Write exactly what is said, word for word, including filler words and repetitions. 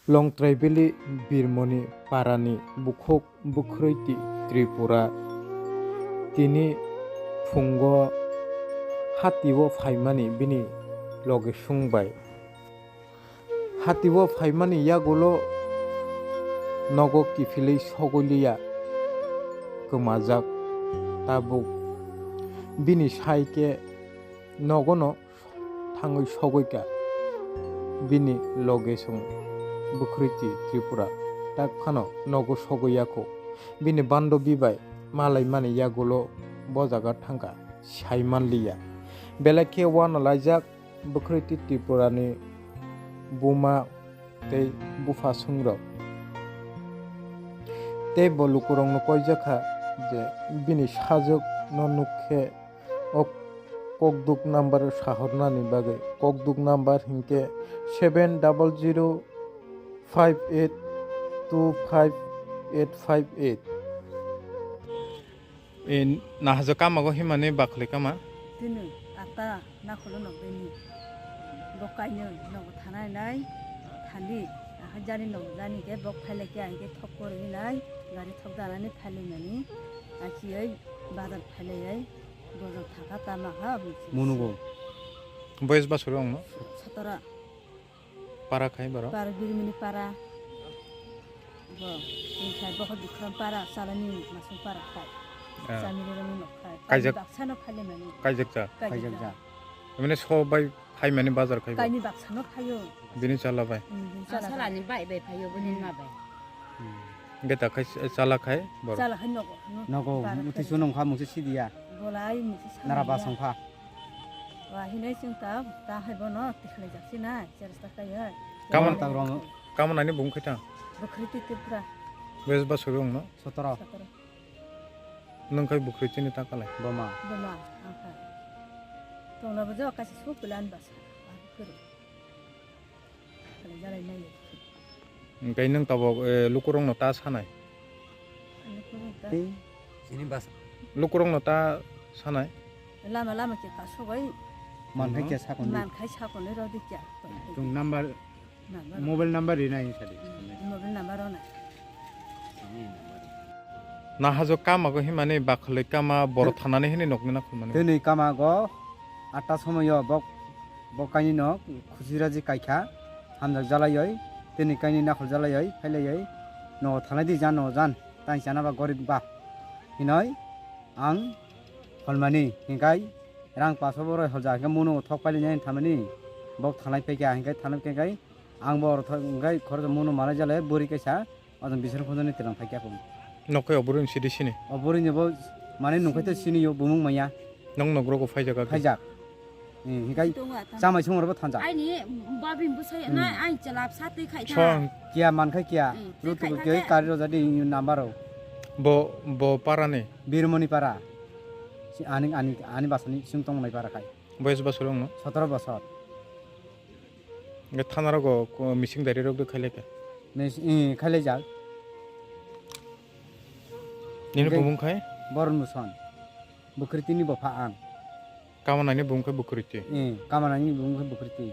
Longtraibili Birmoni parani bukhuk Bwkhrwiti Tripura tini phungo hatio phaimani bini logisong bai. Hatio phaimani yagulo nogo kiphilwi sogwi liya, kwmajak tabuk. Bini sai khe nogono thangwi sogwi kha. Bini logisong Bwkhrwiti Tripura tak phano nogo sogwi ya kho. Bini bandobi bai malaimani yagulo bo jaga thangkha, sai man liya. Belai khe uanalaijak Bwkhrwiti Tripurani buma tei bupha songrok. Tei bo lukurokno koijak kha je bini sajwkno nuk khe o kokduk number sahornani bagwi. Kokduk number hinkhe seven double zero five eight two five eight five eight. E, nahajo kamago himani bakhli kama? Tini ata nakholo nokbeni. Bo kainwi nogo thanai nai thali. Aha jani nogo jani khe bok phailai khe ahikhe thok kwrwi nai gari thok danani phailaimani. Achiwi bazar phailaiwi bozor thaka tama ha aboni simi. Munugo. Boyes basuri ongno? Sotoro. Para khai borok? Para Birmini para. Bo, tei khai bo Bikram para, Salani Masung para khai. Ah. Chamiri rani nok khai. Kaijak. Kaini baksa no phale mani. Kaijak ja? Kaijak ja. Mane so bai phai mani bazar khai bo? Kaini baksa no phaio. Bini chala bai? Hmm, bini chala bai. Salani bai bai phaio, bini ma bai. Hmm. Beta khai chala khai borok? Chala khai nogo. Nogo, muti sunung kha, mungsi sidiya. Bolai mungsi sa. Nara basong kha. Wa hinai chwng ta, ta hai bono tikhlai jak sinai, cheresta khlai hai. Kaman, kaman ani bung khaita? Bwkhrwiti Tripura. Bes ba suri ongno? Sotoro. Sotoro. Nung khai Bwkhrwiti ni ta kalai? Boma. Boma, ang khai. Tongna bo jo kaisa su plan basa. Ang kuru. Khlai jalai nai. Hingkai nwng tabok, eh, lukurokno ta sanai? Lukurok ta. Tei? Chini basa. Lukurokno ta sanai? Lama lama khe kasugwi. Mankhai khe sakoni. Mankhai sakoni rodi kya. Tung number, number. Mobile number rinai sadi. Hmm, mobile number rona. Nahajo kamago himani bakhwlwi kama boro thanani hini nokni nakhulmani. Tini kamago atta somoyo bok, bok kainwi no khusi raji kaikha, hamjak jalaioi, tini kainwi nakhol jalaioi, phailaioi, nogo thanai di jan, nogo jan, tang chana ba gorib ba. Hinoi ang holmani, hinkai rang paso boroi holja, hinkai munugo thok pailai nai thamani, bok thanai paikha, hinkai thanai paikha, ang bo oro thok, hinkai khoroksa munu malai jalai, bwrwi kaisa, Ojong bising khonjani tilang phai kya phung. Nokhai oboroni sidi sini. Oboroni bo mane nungkhai to sini yo bumung maya. Nong nogrogo phaijak agi. Phaijak. Eh, hikai chamai songor bo thanjak. Aini babi bwsai na ai chalap sa twi khai tha. Song. Kiya mankhai kiya. Rutu koi kari rojadi number o. Bo, bo para ni. Birmoni para. Si ani, ani, ani basani sing tong nai para khai. Boyes bosor ongno? Sotoro bosor. Hingke thana rogo ko-, missing diary rok de khailai kha? Mis-, ih, khailai jak. Nini bumung khai? Boron Muson. Bukriti ni bopha ang. Kamanani bumung khai Bukriti? Ih, kamanani bumung khai Bukriti.